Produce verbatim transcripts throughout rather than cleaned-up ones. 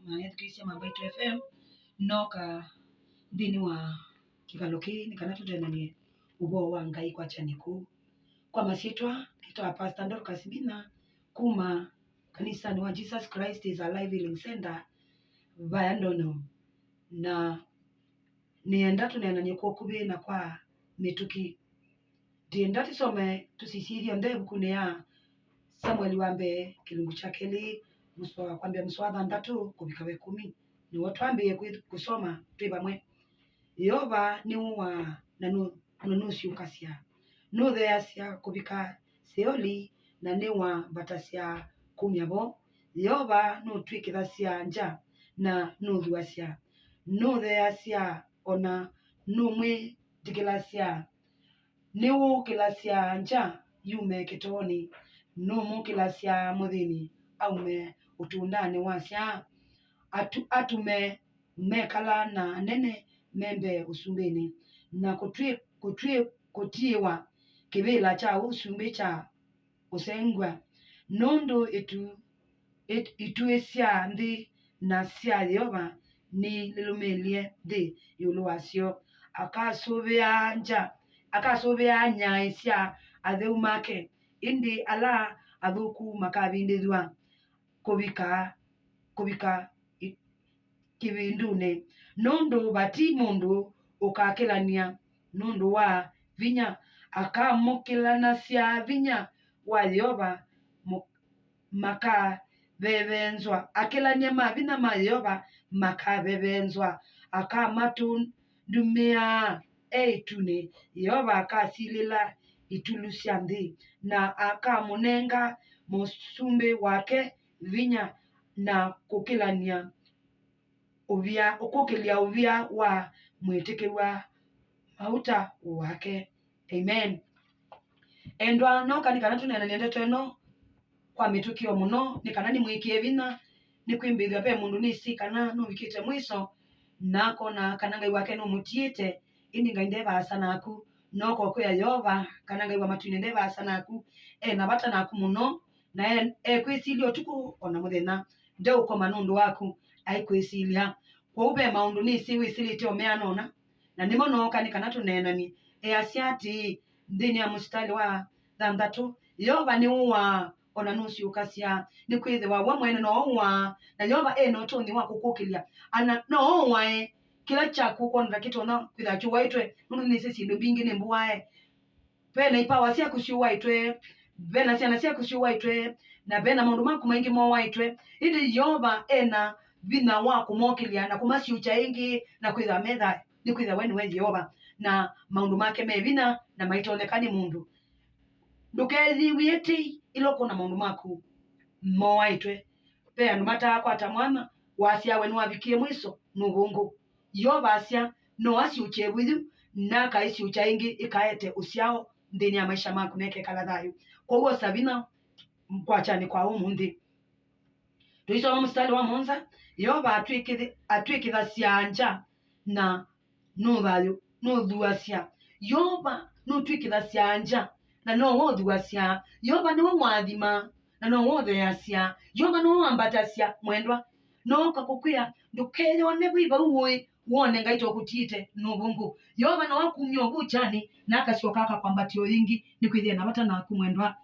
Ethukĩĩsya ma Mbaitũ F M, nooka nthĩnĩ wa kĩkalo kĩĩ nĩ kana tũtethany'e ũvoo wa Ngai kwakya nĩkũ. Kwa masyĩtwa, nĩtawa Pastor Dorcas Minya kuma kanisanĩ wa Jesus Christ is Alive Healing Center vaya Ndono, na nĩenda tũneenany'e kw'o kũvĩ na kwa mĩtũkĩ. Ndienda tũsome tũsisye ithyonthe ĩvukunĩ ya Samueli wa mbee, kĩlungu kya kelĩ, mũsoa, kwambĩa mũsoa wa thanthatũ kũvika wa ĩkũmi. Nĩw'o twambĩĩe kwĩ-, kũsoma twĩ vamwe. Yeova nĩũaa na nũ-, na nũsyũkasya, nũtheeasya kũvika Seoli, na nĩwambatasya kumya vo. Yeova nũtw'ĩkĩthasya ngya na nũthuasya, nũtheeasya o na nũmwĩtĩkĩlasya. Nĩwũkĩlasya ngya yume kĩtoonĩ, nũmũkĩlasya mũthĩni aume ũtũndanĩ wa syaa. Atu-, atume mekala na anene me mbee ũsumbĩnĩ, na kũtw'ĩ-, kũtw'ĩ-, kũtiĩwa kĩvĩla kya ũsumbĩ kya ũsengw'a, nũndũ ĩtu-, ĩt-, ituĩ sya nthĩ na sya Yeova nilĩlũmĩlye nthĩ ĩũlũ wasyo. Akasũvĩaa ngya, akasũvĩaa nyaĩ sya atheu make, ĩndĩ ala athũku makavindĩthw'a kũvika, kũvika i-, kĩvindunĩ, nũndũ vati mũndũ ũkakĩlany'a nũndũ wa vinya, akamũkĩlanasya vinya wa Yeova, mũ-, makaveveenzwa. Akĩlany'a ma vinya ma Yeova makaveveenzwa, akamatũndumĩaa e ĩtunĩ. Yeova akasilĩla itulu sya nthĩ, na akamũnenga mũsumbĩ wake vinya na kũkĩlany'a ũvia, ũkũkĩlya ũvia wa mwĩtĩkĩw'a mauta wake. Amen. Endwa, nooka nĩ kana tũneenany'e ndeto ĩno kwa mĩtũkĩo mũno, nĩ kana nĩmwĩkĩe vinya, nĩkwĩmbĩthw'a ve mũndũ nĩsĩ kana nũvikĩte mwiso, na akona kana Ngai wake nũmũtiĩte, ĩndĩ Ngai nde vaasa naku. Nooka ũkwĩa Yeova kana Ngai wa matuinĩ nde vaasa naku, e na vata naku mũno, na e-, ekwĩsilya ũtukũ o na mũthenya. Ndeũkoma nũndũ waku, aikwĩsilya. Kwoou ve maũndũ nĩsĩ wĩsĩlĩte ũmeanona, na nĩmo nooka nĩ kana tũneenany'e. Easya atĩĩ, nthĩnĩ wa mũsitalĩ wa thanthatũ, Yeova nĩũaa, o na nũsyũkasya, nĩkwĩthĩwa we mwene no ũaa, na Yeova e na ũtonyi wa kũkũkĩlya. Ana no ũae kĩla kyaku ũkwona ta kĩtonya kwĩthĩwa kyũwaĩtwe, nũndũ nĩsĩ syĩndũ mbingĩ nĩ mbũae. Ve na ipawa syaku syũwaĩtwe, ve na syana syaku syũwaĩtwe, na ve na maũndũ maku maingĩ mowaĩtwe. Ĩndĩ Yeova e na vinya wa kũmokĩlya na kũmasyũkya ĩngĩ na kwĩthĩwa me thayũ, nĩkwĩthĩwa we nĩwe Yeova, na maũndũ make me vinya na maitonyeka nĩ mũndũ. Ndũkeyĩw'ĩe tei ĩla ũkwona maũndũ maku mowaĩtwe. Ve andũ mataakwata mwana, wasyawe nĩwavikie mwiso, nũvũngũ. Yeova asya, no asyũkye ĩvu yu, na akaĩsyũkya ĩngĩ ĩkaete ũsyao nthĩnĩ ya maisha maku na ĩkekala thayũ. Kwoou osa vinya kwakyanĩ kwa ũmũnthĩ. Tũisoma mũsitalĩ wa mũonza, Yeova atw'ĩkĩthi-, atw'ĩkĩthasya ngya na nũthayũ, nũthuasya. Yeova nũtw'ĩkĩthasya ngya na nowe ũthuasya. Yeova nĩwe ũathima na nowe ũtheeasya. Yeova nĩwe wambatasya, mwendwa. Nooka kũkwĩa, ndũkeyone wĩ vau ũĩ, wone Ngai tokũtiĩte nũvũngũ. Yeova no akumya ũvukyanĩ na akasyoka akakwambatya o yĩngĩ, nĩkwĩthĩa na vata naku, mwendwa.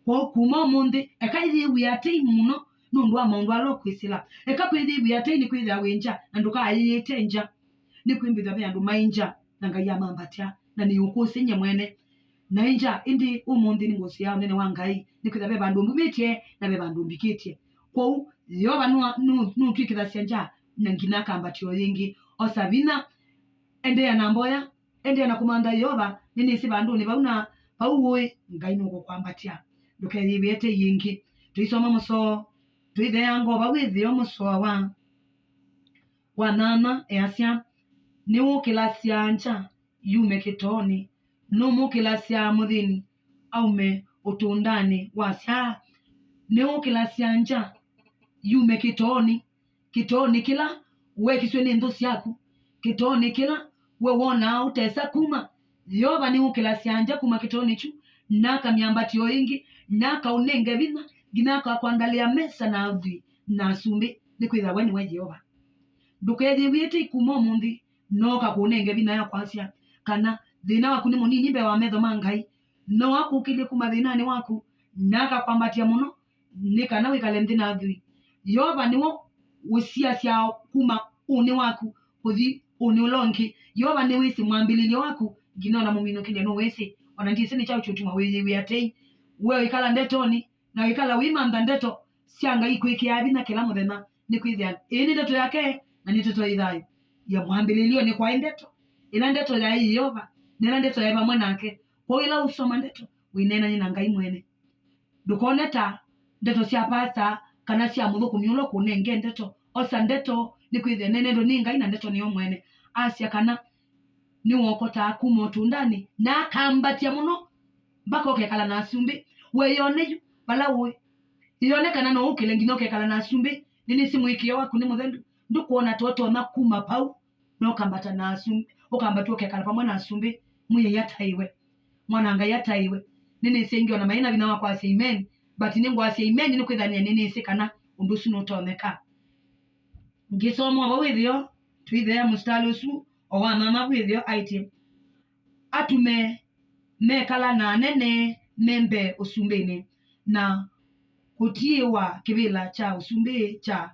Kwoou kuma ũmũnthĩ, eka yĩw'ĩa tei mũno nũndũ wa maũndũ ala ũkwĩsĩla. Eka kwĩyĩw'ĩa tei nĩkwĩthĩa wĩ ngya, na ndũkayĩyĩte ngya. Nĩkwĩmbĩthw'a ve andũ maĩ ngya, na Ngai amambatya, na nĩũkũsĩ nyie mwene. Naĩ ngya, ĩndĩ ũmũnthĩ nĩngũsĩaa ũnene wa Ngai, nĩkwĩthĩa ve vandũ mbumĩtye, na ve vandũ mbikĩtye. Kwoou, Yeova nũa-, nũ-, nũtw'ĩkĩthasya ngya, na nginya akambatya o yĩngĩ. Osa vinya, endeea na mboya, endeea na kũmantha Yeova, nĩnĩsĩ vandũnĩ vau na vau ũĩ, Ngai nũkũkwambatya. Ndũkeyĩw'ĩe tei yĩngĩ. Tũisoma mũsoo, tũitheanga o vau ĩtheo mũsoa wa, wa nyanya, easya, nĩwũkĩlasya ngya yume kĩtoonĩ, nũmũkĩlasya mũthĩni aume ũtũndanĩ wa syaa. Nĩwũkĩlasya ngya yume kĩtoonĩ, kĩtoonĩ kĩla wekisw'e nĩ nthũ syaku, kĩtoonĩ kĩla we wonaa ũtesa kuma. Yeova nĩwũkĩlasya ngya kuma kĩtoonĩ kyu, na akamyambatya o ĩngĩ, na akaũnenge vinya, nginya akakwangalĩa mesa na athwii na asumbĩ. nĩkwĩthĩwa we nĩwe Yeova. Ndũkeyĩw'ĩte kuma ũmũnthĩ, nooka kũũnenge vinya ya kwasya kana thĩna waku nĩ mũnini mbee wa metho ma Ngai. No akũkĩlye kuma thĩnanĩ waku, na akakwambatya mũno, nĩ kana wĩkale nthĩ na athwii. Yeova nĩwe ũsiasya kuma ũnĩ waku kũthi ũnĩ ũla ũngĩ. Yeova nĩwĩsĩ mwambĩlĩlyo waku, nginya ona mũminũkĩlyo nũwĩsĩ. Ona ndyĩsĩ nĩ kyaũ kĩũtuma wĩyĩw'ĩa tei. We wĩkala ndetonĩ, na wĩkala ũimantha ndeto sya Ngai ikwĩkĩaa vinya kĩla mũthenya, nĩkwĩthĩa ĩĩ nĩ ndeto yake, na nĩ ndeto yĩ thayũ. Ya mwambĩlĩlyonĩ kwaĩ ndeto. Ĩla ndeto yaĩ Yeova, na ĩla ndeto yaĩ vamwe nake. Kwoou ĩla ũsoma ndeto, wĩneenany'e na Ngai mwene. Ndũkone ta ndeto sya pasta kana sya mũthũkũmi ũla ũkũnenge ndeto. Osa ndeto, nĩkwĩthĩa ĩneenetwe nĩ Ngai, na ndeto nĩyo mwene. Asya kana nĩwokotaa kuma ũtũndanĩ, na akambatya mũno mpaka ũkekala na asumbĩ. We yone yu vala ũĩ. Yone kana no ũkĩle nginya ũkekala na asumbĩ. Nĩnĩsĩ mũĩkĩĩo waku nĩ mũthelu. Ndũkwona ta ũtonya kuma pau na ũkambata na asumbĩ, ũkambatw'a ũkekala vamwe na asumbĩ? Mwĩai ataĩwe. Mwana wa Ngai ataĩwe. Nĩnĩsĩ aingĩ ona maĩ na vinya wa kwasya amen, but nĩngwasya amen nĩkwĩthania nĩnĩsĩ kana ũndũ ũsu nũtonyeka. Ngĩsoma vau ĩtheo, tũitheea mũsitalĩ ũsu o wa mama vu ĩtheo aĩtye, atume mekala na anene me mbee ũsumbĩnĩ, na kũtiĩwa kĩvĩla kya ũsumbĩ kya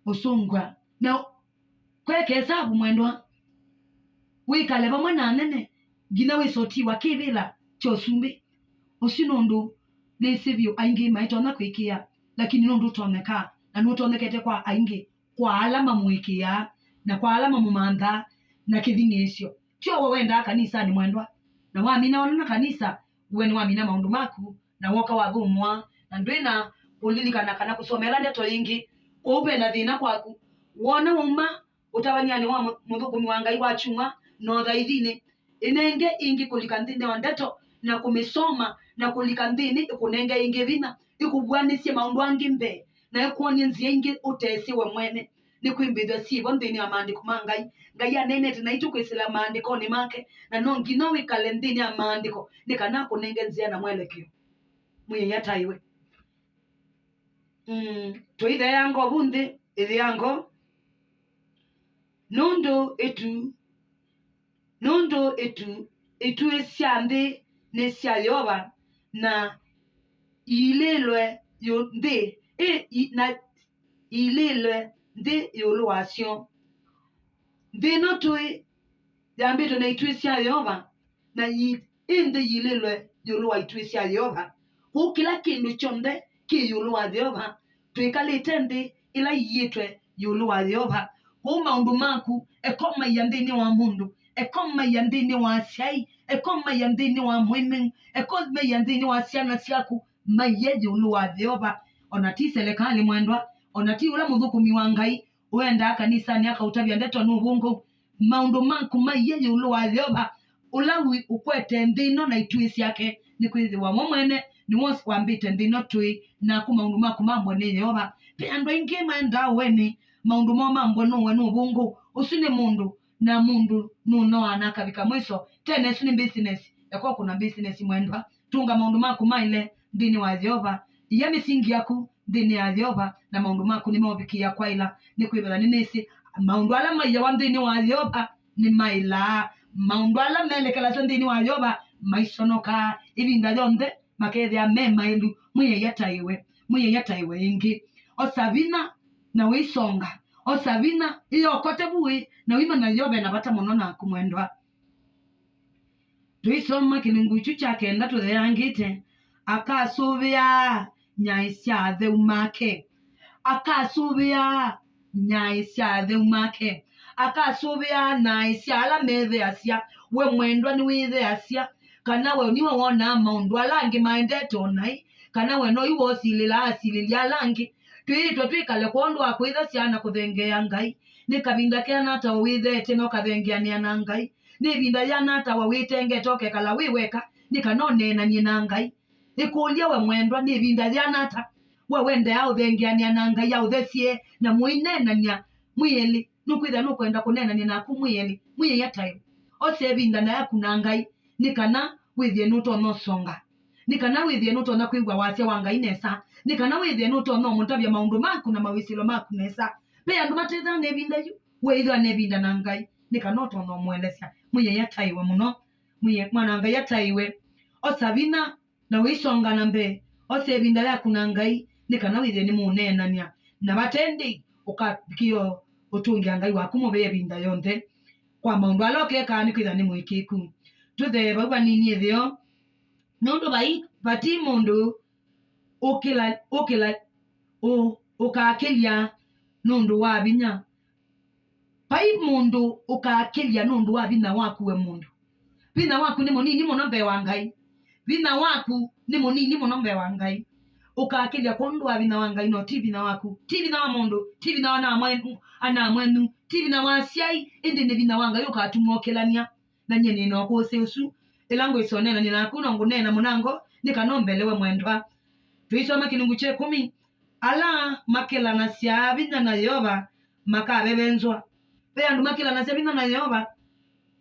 ũsũngwa. Na kweka ĩsavu, mwendwa, wĩkale vamwe na anene nginya wĩsotiwa kĩvĩla kya ũsumbĩ. Ũsu nĩ ũndũ nĩsĩ vyũ aingĩ maitonya kwĩkĩĩa, lakini nũndũ ũtonyekaa, na nũtonyekete kwa aingĩ, kwa ala mamũĩkĩĩaa, na kwa ala mamũmanthaa na kĩthing'ĩĩsyo. Tyo we wendaa kanisanĩ, mwendwa, na wamina onana kanisa, we nĩwamina maũndũ maku, na woka wathũmũa, na ndwĩ na kũlilikana kana kũsoma ĩla ndeto ĩngĩ. Kwoou ve na thĩna kwaku. Wona wauma ũtavany'anĩ wa mũ-, mũthũkũmi wa Ngai wa kyumwa na ũthaithinĩ, ĩnenge ĩngĩ kũlika nthĩnĩ wa ndeto, na kũmĩsoma, na kũlika nthĩnĩ ĩkũnenge ĩngĩ vinya, ĩkũvuanĩsye maũndũ angĩ mbee, na ĩkwony'e nzĩa ingĩ ũtesĩ we mwene. Nĩkwĩmbĩthw'a syĩvo nthĩnĩ wa maandĩko ma Ngai. Ngai aneenete naitũ kwĩsĩla maandĩkonĩ make, na no nginya wĩkale nthĩnĩ wa maandĩko nĩ kana akũnenge nzĩa na mwelekeo. Mwĩai ataĩwe. Mm, tũitheeanga ovu nthĩ ĩthĩango, nũndũ ĩtu, nũndũ ĩtu, ituĩ sya nthĩ nĩ sya Yeova, na iilĩlwe yu-, nthĩ, ĩ, i, na iilĩlwe nthĩ ĩũlũ wasyo. Nthĩ ĩno tũĩ yambĩtwe na ituĩ sya Yeova, na yi-, ĩ nthĩ yilĩlwe ĩũlũ wa ituĩ sya Yeova. Kwoou kĩla kĩndũ kyonthe kĩ ĩũlũ wa Yeova. Twĩkalĩte nthĩ ĩla ĩiĩtwe ĩũlũ wa Yeova. Kwoou maũndũ maku, eko maia nthĩnĩ wa mũndũ, eko maia nthĩnĩ wa asyai, eko maia nthĩnĩ wa mũĩmĩ, eko maia nthĩnĩ wa syana syaku, maie ĩũlũ wa Yeova. Ona ti selekalĩ, mwendwa, ona ti ũla mũthũkũmi wa Ngai, ũendaa kanisanĩ akaũtavya ndeto nĩ ũvũngũ. Maũndũ maku maie ĩũlũ wa Yeova, ũla wĩ ũkwete nthĩ ĩno na ituĩ syake, nĩkwĩthĩwa we mwene nĩwe wambĩte nthĩ ĩno tũĩ, naku maũndũ maku mambwe nĩ Yeova. Ve andũ aingĩ maendaa ũeni, maũndũ moo mambwe nũwe nĩ ũvũngũ. Ũsu nĩ mũndũ, na mũndũ nũnoaa na akavika mwiso. Tene ĩsu nĩ business, eko kũna business, mwendwa. Tũnga maũndũ maku maĩle nthĩnĩ wa Yeova. Ia mĩsingi yaku nthĩnĩ ya Yeova, na maũndũ maku nĩmeũvikĩĩa kwaĩla, nĩkwĩthĩwa nĩnĩsĩ maũndũ ala maiawa nthĩnĩ wa Yeova nĩmaĩlaa. Maũndũ ala melekelasya nthĩnĩ wa Yeova maisonokaa ĩvinda yonthe, makethĩa me maĩlu. Mwĩai ataĩwe, Mwĩai ataĩwe ĩngĩ. Osa vinya na wĩsonga, osa vinya, ĩyokote vuĩ, na wĩmanya Yeova ena vata mũno naku, mwendwa. Tũisoma kĩlungu kyu kya kenda tũtheangĩte, akasũvĩaa nyaĩ sya atheu make. Akasũvĩaa nyaĩ sya atheu make. Akasũvĩaa nyaĩ sya ala metheasya. We mwendwa nĩwĩtheasya? Kana we nĩwe wonaa maũndũ ala angĩ maendete o naĩ? Kana we no yu wosilĩlaa asilĩlya ala angĩ? Twĩĩtwe twĩkale kwondũ wa kwĩthasya na kũthengeea Ngai. Nĩ kavinda keana ata we wĩtheete na ũkathengeanĩa na Ngai? Nĩ ĩvinda yĩana ata we wĩtengete ũkekala wĩ weka nĩ kana ũneenany'e na Ngai? Ĩkũlye we mwendwa, nĩ ĩvinda yĩana ata we wendeaa ũthengeanĩa na Ngai aũthesye na mũineenany'a mwĩ elĩ? Nũkwĩthĩa nũkwenda kũneenany'a naku mwĩ elĩ? Mwĩai ataĩwe. Osa ĩvinda na yaku na Ngai nĩ kana wĩthĩe nũtonya ũsonga, nĩ kana wĩthĩe nũtonya kwĩw'a wasya wa Ngai nesa, nĩ kana wĩthĩe nũtonya ũmũtavya maũndũ maku na mawĩsĩlo maku nesa. Ve andũ matethaa na ĩvinda yu, we ĩthĩwa na ĩvinda na Ngai, nĩ kana ũtonya ũmũelesya. Mwĩai ataĩwe mũno. Mwĩai, mwana wa Ngai ataĩwe. Osa vinya na ũisonga na mbee. Osa ĩvinda yaku na Ngai, nĩ kana wĩthĩe nĩmũũneenany'a. Na vate ndĩi, ũkavikĩĩa ũtũngĩa Ngai waku mũvea ĩvinda yonthe kwa maũndũ ala ũkekaa, nĩkwĩthĩwa nĩ mũĩkĩĩku. Tũthee vau vanini ĩtheo, nũndũ vai, vati mũndũ ũkĩla, ũkĩla, ũ-, ũkakĩlya nũndũ wa vinya. Vai mũndũ ũkakĩlya nũndũ wa vinya waku we mũndũ. Vinya waku nĩ mũnini mũno mbee wa Ngai. Vinya waku nĩ mũnini mũno mbee wa Ngai. Ũkakĩlya kwondũ wa vinya wa Ngai, no ti vinya waku, ti vinya wa mũndũ, ti vinya wa ana mwenyu, ana mwenyu, ti vinya wa asyai, ĩndĩ nĩ vinya wa Ngai ũkatuma ũkĩlany'a. Na nyie nĩ na ũkũsĩ ũsu. Ĩla ngwĩsa ũneenany'a naku, no ngũneena mũnango, nĩ kana ũmbelewe, mwendwa. Tũisoma kĩlungu kya ĩkũmi. Ala makĩlanasya vinya na Yeova makavevenzwa. Ve andũ makĩlanasya vinya na Yeova.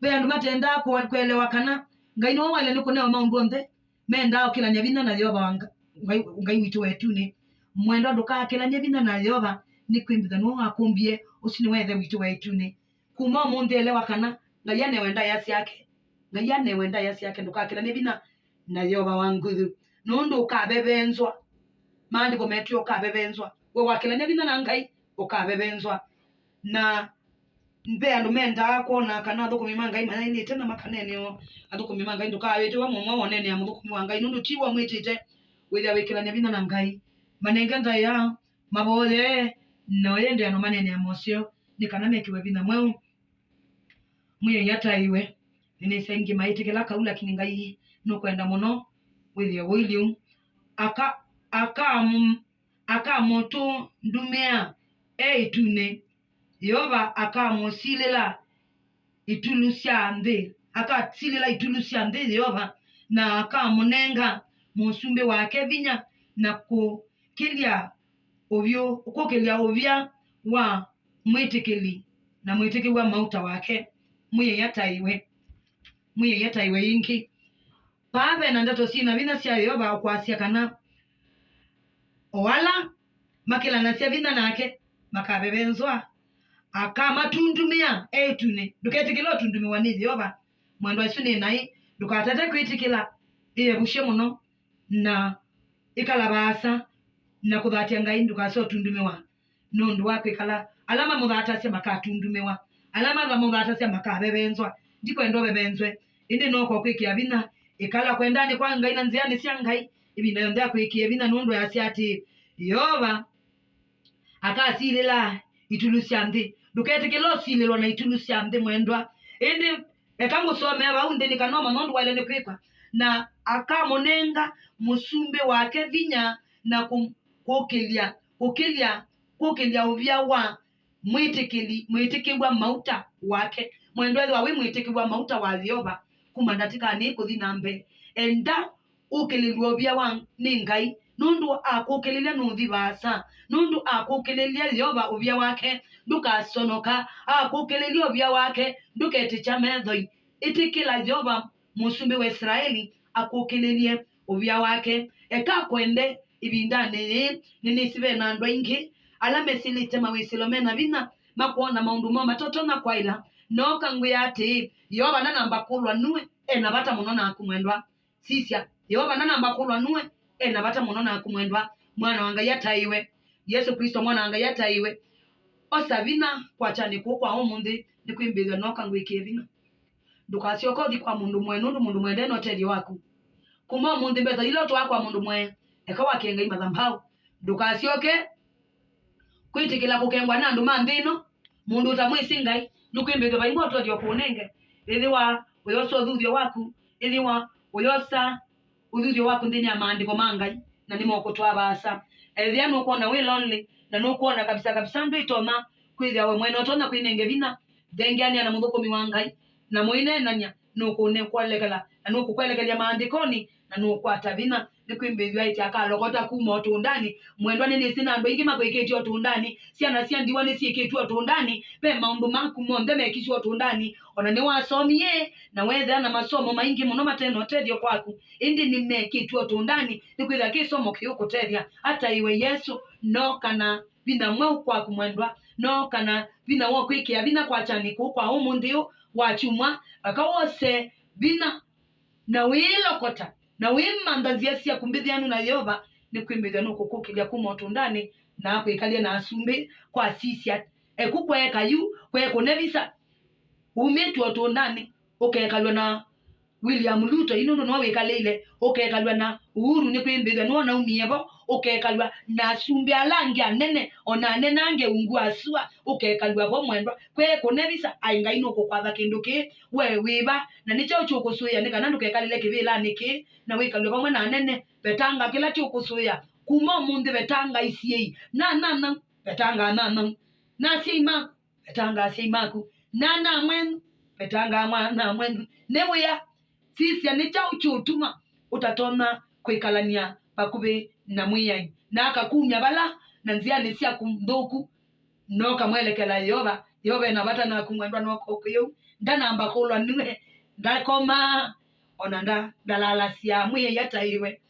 Ve andũ matendaa kũe-, kũelewa kana Ngai nĩwe waĩle nĩ kũnewa maũndũ onthe. Mendaa ũkĩlany'a vinya na Yeova wa Nga-, Ngai, Ngai witũ wa ĩtunĩ. Mwendwa, ndũkakĩlany'e vinya na Yeova, nĩkwĩmbĩthya nĩwe wakũmbie, ũsu nĩwe Ĩthe witũ wa ĩtunĩ. Kuma ũmũnthĩ elewa kana Ngai anewe ndaĩa syake. Ngai anewe ndaĩa syake, ndũkakĩlany'e vinya na Yeova wa nguthu, nũndũ ũkavevenzwa. Maandĩko metwĩa ũkavevenzwa. We wakĩlany'a vinya na Ngai, ũkavevenzwa. Na ve andũ mendaa kwona kana athũkũmi ma Ngai mayaĩlĩte na makaneenewa. Athũkũmi ma Ngai, ndũkawĩtĩwe mũmwe woneenea mũthũkũmi wa Ngai, nũndũ ti we ũmwĩtĩte. Wĩthĩa wĩkĩlany'a vinya na Ngai. Manenge ndaĩa, mavoye, na ũyendea no maneenea moseo, nĩ kana mekĩwe vinya mweũ. Mwĩai ataĩwe. Nĩnĩsĩ aingĩ maĩtĩkĩla kau, lakini Ngai nũkwenda mũno wĩthĩe ũilyĩ ũu. Aka-, akamu-, akamũtũndũmĩa e ĩtunĩ. Yeova akamũsilĩla itulu sya nthĩ, akasilĩla itulu sya nthĩ Yeova, na akamũnenga mũsumbĩ wake vinya na kũkĩlya ũvyũ, kũkĩlya ũvya wa mwĩtĩkĩli na mwĩtĩkĩw'a mauta wake. Mwĩai ataĩwe. Mwĩai ataĩwe ĩngĩ. Vaa ve na ndeto syĩ na vinya sya Yeova kwasya kana o ala makĩlanasya vinya nake makavevenzwa. Akamatundumĩa e ĩtunĩ. Ndũketĩkĩle ũtundumĩwa nĩ Yeova. Mwendwa, ĩsu nĩ naĩ. Ndũkatate kwĩtĩkĩla. Ĩyevusye mũno na ĩkala vaasa na kũthatya Ngai, ndũkase ũtundumĩwa. Nũndũ wa kwĩkala, ala mamũthatasya makatundumĩwa, ala mamũthatasya makavevenzwa. Ndikwenda ũvevenzwe, ĩndĩ nooka ũkwĩkĩa vinya. Ĩkala kwendanĩ kwa Ngai na nzĩanĩ sya Ngai ĩvinda yonthe akwĩkĩe vinya, nũndũ easya atĩĩ, Yeova akasilĩla itulu sya nthĩ. Ndũketĩkĩle ũsilĩlwa na itulu sya nthĩ, mwendwa. Ĩndĩ eka ngũsomea vau nthĩ nĩ kana ũmanye ũndũ waĩle nĩ kwĩkwa. Na akamũnenga mũsumbĩ wake vinya na kũ-, kũkĩlya, kũkĩlya, kũkĩlya ũvya wa mwĩtĩkĩli, mwĩtĩkĩw'a mauta wake. Mwendwa, ethĩwa wĩ mwĩtĩkĩw'a mauta wa Yeova kuma ndatĩkanĩ ĩĩ kũthi na mbee, enda ũkĩlĩlw'e ũvya wa nĩ Ngai, nũndũ akũkĩlĩlya nũthi vaasa. Nũndũ akũkĩlĩlya Yeova ũvya wake, ndũkasonoka. Akũkĩlĩlya ũvya wake, ndũketĩkya methoi. Ĩtĩkĩla Yeova mũsumbĩ wa Ĩsilaeli akũkĩlĩlye ũvya wake. Eka akwende ĩvindanĩ yĩĩ. Nĩnĩsĩ ve na andũ aingĩ ala mesĩlĩte mawĩsĩlo me na vinya, makwona maũndũ moo matatonya kwaĩla. Nooka ngwĩa atĩĩ, Yeova ndanamba kũlwa nue, e na vata mũno naku mwendwa. Sisya, Yeova ndanamba kũlwa nue, e na vata mũno naku mwendwa, mwana wa Ngai ataĩwe. Yesũ Klĩsto, mwana wa Ngai ataĩwe. Osa vinya kwakyanĩ kũũ kwa ũmũnthĩ, nĩkwĩmbĩthw'a nooka ngwĩkĩe vinya. Ndũkasyoke ũthi kwa mũndũ mũe, nũndũ mũndũ mũe nde na ũtethyo waku. Kuma ũmũnthĩ, mbesa ila ũtwaa kwa mũndũ mũe, eka wakĩe Ngai mathambaũ. Ndũkasyoke kwĩtĩkĩla kũkengwa nĩ andũ ma nthĩ ĩno, mũndũ ũtamwĩsĩ Ngai. Nũkwĩmbĩthw'a vaingwa ũtethyo kũũnenge. Ĩthĩwa ũyosa ũthuthyo waku, ĩthĩwa ũyosa ũthuthyo waku nthĩnĩ ya maandĩko ma Ngai, na nĩmokũtwaa vaasa. Ethĩa nũkwona wĩ lonely, na nũkwona kabisa kabisa ndwĩtonya kwĩthĩa we mwene ũtonya kwĩnenge vinya, thengeanĩa na mũthũkũmi wa Ngai, na mũineenany'a, nũkũkwelekela, na nũkũkwelekelya maandĩkonĩ, na nũkwata vinya. nĩkwĩmbĩthw'a aĩtye akalokota kuma ũtũndanĩ. Mwendwa, nĩnĩsĩ na andũ aingĩ makwĩkĩtye ũtũndanĩ, syana sya ndiwa nĩsyĩkĩtwe ũtũndanĩ, ve maũndũ maku monthe mekisye ũtũndanĩ, ona nĩwasomie na weethĩa na masomo maingĩ mũno mate na ũtethyo kwaku, ĩndĩ nĩmekĩtwe ũtũndanĩ, nĩkwĩthĩa kĩsomo kĩũkũtethya. Ataiwe Yesũ, no kana vinya mweũ kwaku mwendwa, no kana vinya wa kwĩkĩa vinya kwakyanĩ kũũ kwa ũmũnthĩ ũũ wa kyumwa, aka wose vinya na wĩĩlokota na wĩmantha nzĩa syaku mbĩthĩanu na Yeova, nĩkwĩmbĩthw'a nũkũkũkĩlya kuma ũtũndanĩ na akwĩkalya na asumbĩ kwa sisya. Eku kweeka yu, kwekũne visa, umĩtw'e ũtũndanĩ, ũkekalw'a na William Ruto, yu nũndũ nĩwe wĩkalĩile, ũkekalw'a na Uhuru, nĩkwĩmbĩthw'a nĩwe ũnaumie vo, ũkekalw'a na asumbĩ ala angĩ anene, o na anene angĩ ungu wa sua, ũkekalw'a vo mwendwa. Kwekũne visa, ai Ngai nũkũkwatha kĩndũ kĩĩ, we wĩva, na nĩ kyaũ kyũkũsũĩa nĩ kana ndũkekalĩle kĩvĩlanĩ kĩĩ, na wĩkalw'e vamwe na anene? Vetanga kĩla kyũkũsũĩa. Kuma ũmũnthĩ vetanga isyai, na nana, vetanga nana, na asyai maku, vetangaa asyai maku, na ana mwenyu, vetangaa mwana mwenyu. Nĩ wĩa, sisya, nĩ kyaũ kyũtuma ũtatonya kwĩkalany'a vakuvĩ na Mwĩai, na akakumya vala na nzĩanĩ syaku nthũku, na ũkamwelekela Yeova? Yeova ena vata naku mwendwa, noka ũkĩũ. Ndanamba kũlwa nue, ndakomaa, ona nda-, ndalalasya. Mwĩai ataiwe.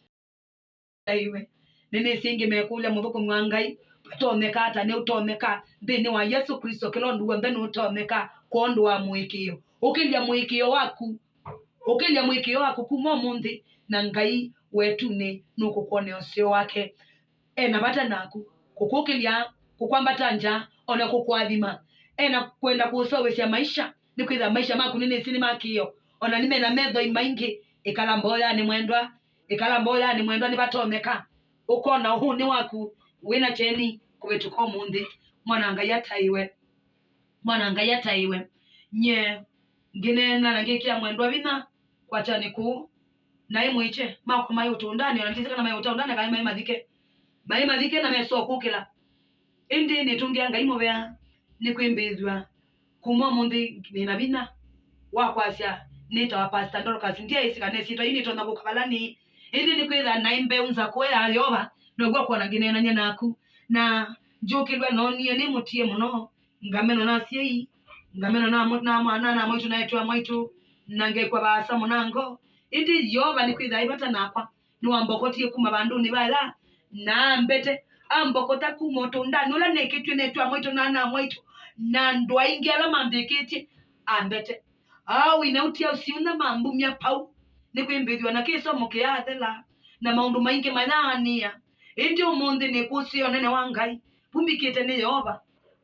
Ataiwe. Nĩnĩsĩ ĩngĩ mekũlya, mũthũkũmi wa Ngai, vatonyeka ata? Nĩũtonyeka nthĩnĩ wa Yesũ Klĩsto, kĩla ũndũ w'onthe nũtonyeka kwondũ wa mũĩkĩĩo. Ũkĩlya mũĩkĩĩo waku, ũkĩlya mũĩkĩĩo waku kuma ũmũnthĩ, na Ngai wetunĩ nũkũkwonea ũseo wake. Ena vata naku, kũkũkĩlya, kũkwambata nja, ona kũkũathima. Ena kwenda kũũseũvĩsya maisha, nĩkwĩthĩwa maisha maku nĩnĩsĩ nĩ ma kĩĩo, ona nĩ mena methoi maingĩ. Ĩkala mboyanĩ mwendwa, ĩkala mboyanĩ mwendwa, nĩvatonyeka. Ũkona ũhũnĩ waku wĩna kyeni kũvĩtũka ũmũnthĩ. Mwana wa Ngai ataiwe. Mwana wa Ngai ataiwe. Nyie ngĩneena na ngĩkĩa mwendwa vinya kwakyanĩ kũũ, naĩ mwĩkye makwa maĩ ũtũndanĩ, ona ndisĩ kana maĩ ũtũndanĩ kana maĩ mathike. Maĩ mathike na mesoo kũkĩla. Ĩndĩ nĩtũngĩa Ngai mũvea, nĩkwĩmbĩthw'a kuma ũmũnthĩ nĩna vinya wa kwasya nĩtawa Pastor Dorcas. Ndyaĩsĩ kana ĩsyĩtwa yĩu nĩtonya kũka vala nĩĩ, ĩndĩ nĩkwĩthĩa naĩ mbeũ nzakũe ya Yeova, now'o kwona ngĩneenany'a naku. Na njũkĩlw'a noonie nĩ mũtie mũno, ngamenwa na asyai, ngamenwa na mũ-, na mwana na mwaitũ na eĩtu a mwaitũ, na ngekw'a vaasa mũnango. Ĩndĩ Yeova nĩkwĩthĩa e vata nakwa, nĩwambokotie kuma vandũnĩ vaya, na ambete, ambokota kuma ũtũndanĩ ũla nekĩtw'e nĩ eĩtu a mwaitũ na ana a mwaitũ, na andũ aingĩ ala mambĩkĩtye, ambete. Aawina ũtia ũsiunya mambumya pau, nĩkwĩmbĩthw'a na kĩsomo kĩaathela, na maũndũ maingĩ mayaanĩa. Ĩndĩ ũmũnthĩ nĩkũsĩ ũnene wa Ngai, vumbĩkĩte nĩ Yeova,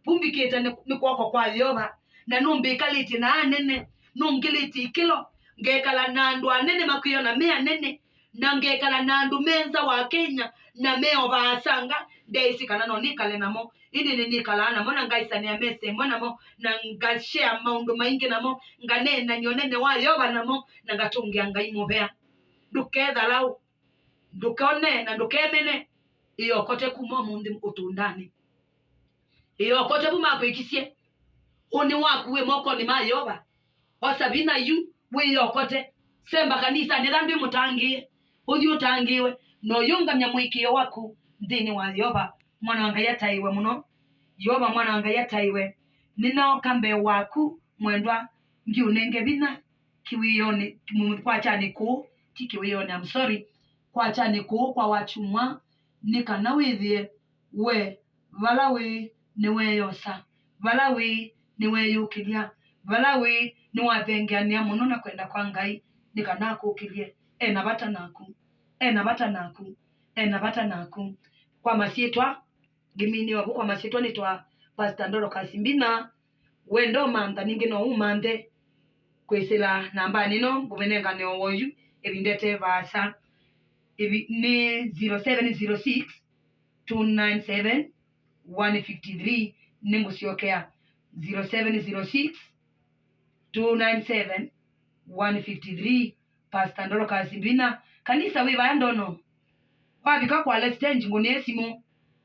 vumbĩkĩte nĩ, nĩ kw'oko kwa Yeova, na nũmbĩkalĩtye na anene, nũngĩlĩtye ĩkĩlo, ngekala na andũ anene makwĩona me anene, na ngekala na andũ me nza wa Kenya, na me o vaasanga, ndeĩsĩ kana no nĩkale namo, ĩndĩ nĩnĩkalaa namo, na ngaĩsanĩa mesa ĩmwe namo, na ngashare maũndũ maingĩ namo, nganeenany'a ũnene wa Yeova namo, na ngatũngĩa Ngai mũvea. Ndũkethalaũ, ndũkone, na ndũkemene. Ĩyokote kuma ũmũnthĩ ũtũndanĩ. Ĩyokote vu makwĩkisye. Ũnĩ waku wĩ mokonĩ ma Yeova. Osa vinya yu, wĩyokote. Semba kanisanĩ ĩla ndwĩ mũtangĩĩe, ũthi ũtangĩĩwe, na ũyũngamya mũĩkĩĩo waku nthĩnĩ wa Yeova. Mwana wa Ngai ataĩwe mũno. Yeova mwana wa Ngai ataĩwe. Nĩnaoka mbee waku, mwendwa, ngiũnenge vinya kĩwĩonĩ, mũ-, kwakyanĩ kũũ, ti kĩwĩonĩ, I'm sorry, kwakyanĩ kũũ kwa wakyumwa, nĩ kana wĩthĩe we vala wĩ nĩweeyosa, vala wĩ nĩweeyũkĩlya, vala wĩ nĩwathengeanĩa mũno na kwenda kwa Ngai nĩ kana akũkĩlye. E na vata naku, e na vata naku, e na vata naku. Kwa masyĩtwa, ngĩminĩwa vu kwa masyĩtwa nĩtwa Pastor Dorcas Mbina. Wenda ũmantha ningĩ no ũmanthe kwĩsĩla nambanĩ ĩno ngũmĩnengane o oyu ĩvinda ĩte vaasa. Ĩvi-, nĩ zero seven zero six, two nine seven, one fifty three. Nĩngũsyokea, zero seven zero six, two nine seven, one fifty three. Pastor Dorcas Mbina. Kanisa wĩ vaya ndono? Wavika Kwale stage ngũnĩe simũ,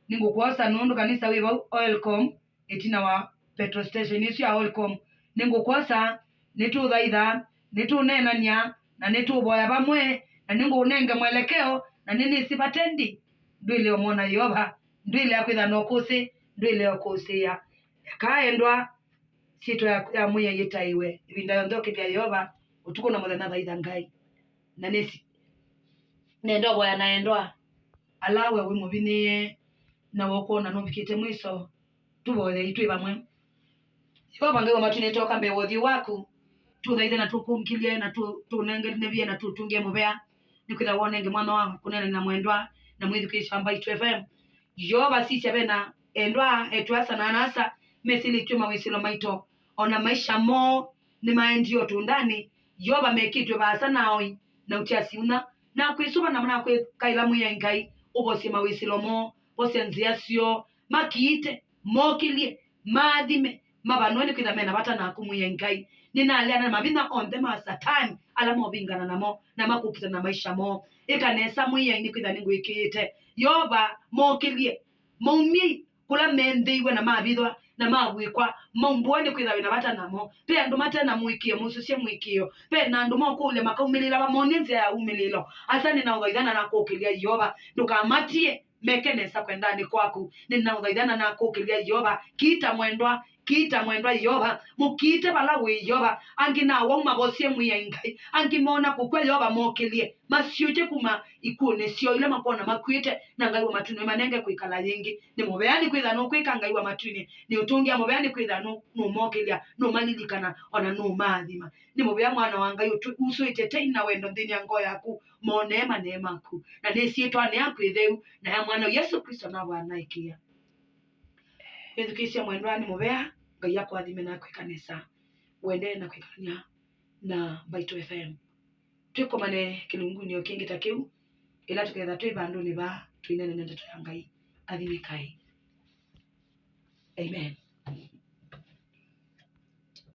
nĩngũkwosa nũndũ kanisa wĩ vau Oilcom, ĩtina wa petrol station ĩsu ya Oilcom. Nĩngũkwosa, nĩtũthaitha, nĩtũneenany'a, na nĩtũvoya vamwe, na nĩngũũnenge mwelekeo Na nĩnĩsĩ vate ndi, ndwĩle ũmwona Yeova, ndwĩle kwĩtha na ũkũsĩ, ndwĩle ũkũsĩĩa. Eka endwa, syĩtwa ya, ya Mwĩai yĩtaĩwe. Ĩvinda yonthe ũkĩlya Yeova, ũtukũ na mũthenya thaitha Ngai. Na nĩsĩ nenda ũvoya na endwa, ala we wĩ mũvinyĩĩe na ũkwona nũvikĩte mwiso, tũvoyei twĩ vamwe. Yeova Ngai wa matu, nĩtwoka mbee wa ũthyũ waku, tũthaithe na tũkũngĩlye na tũ-, tũnengenevye na tũtũngĩe mũvea, nĩkwĩtha wonenge mwana wa kũneena na mwendwa na mwĩthukĩĩsya wa Mbaitũ F M. Yeova, sisya ve na endwa, eĩtu asa na ana-a-asa mesĩlĩtw'e mawĩsĩlo maito, o na maisha moo nĩmaendie ũtũndanĩ. Yeova, mekĩtw'e vaasa na aoi na ũtyasi ũna, nakwĩsũva na nakwĩkaĩla Mwĩai Ngai, ũvosye mawĩsĩlo moo, vosya nzĩa syoo, makiite, mokĩlye, maathime, mavanũe, nĩkwĩtha me na vata naku Mwĩai Ngai. Nĩnaleana na mavinya onthe ma Satani ala movingana namo na makũkita na maisha moo. Ĩka nesa Mwĩai, nĩkwĩtha nĩngwĩkĩĩte. Yeova, mokĩlye, maumye kũla menthĩiwe na mavithwa na mavw'ĩkwa, maumbũe nĩkwĩtha wĩ na vata namo. Ve andũ mate na mũĩkĩĩo, mũsũsye mũĩkĩĩo. Ve na andũ mokũlya makaumĩlĩĩla, vamonye nzĩa ya umĩlĩĩlo. Asa nĩnaũthaitha na nakũkĩlya Yeova, ndũkamatie, meke nesa kwendanĩ kwaku. Nĩnaũthaitha na nakũkĩlya Yeova, kiita mwendwa, kiita mwendwa Yeova, mũkiite vala wĩ Yeova. Angĩ na awau mavosye Mwĩai Ngai, angĩ mona kũkw'a Yeova, mokĩlye, masyũkye kuma ikw'ũnĩ syoo ila makwona makw'ĩte, na Ngai wa matu nĩmanenge kwĩkala yĩngĩ. Nĩ mũvea nĩkwĩtha nũkwĩka, Ngai wa matu nĩ, nĩũtũngĩa mũvea nĩkwĩtha nũ-, nũmokĩlya, nũmalilikana, o na nũmaathima. Nĩ mũvea mwana wa Ngai ũtũ-, usũĩte tei na wendo nthĩnĩ ya ngoo yaku, monee manee maku. Na nĩ syĩtwanĩ yaku ĩtheu na ya mwana Yesũ Klĩsto navoya naĩkĩĩa. Wĩthukĩĩsya mwendwa, nĩ mũvea, Ngai akũathime na akwĩka nesa. Ũendee na kwĩkalany'a na Mbaitũ F M. Twĩkomane kĩlungunĩ o kĩngĩ ta kĩu, ĩla tũketha twĩ vandũnĩ vaa tũineenany'a ndeto ya Ngai. Athimĩkae. Amen.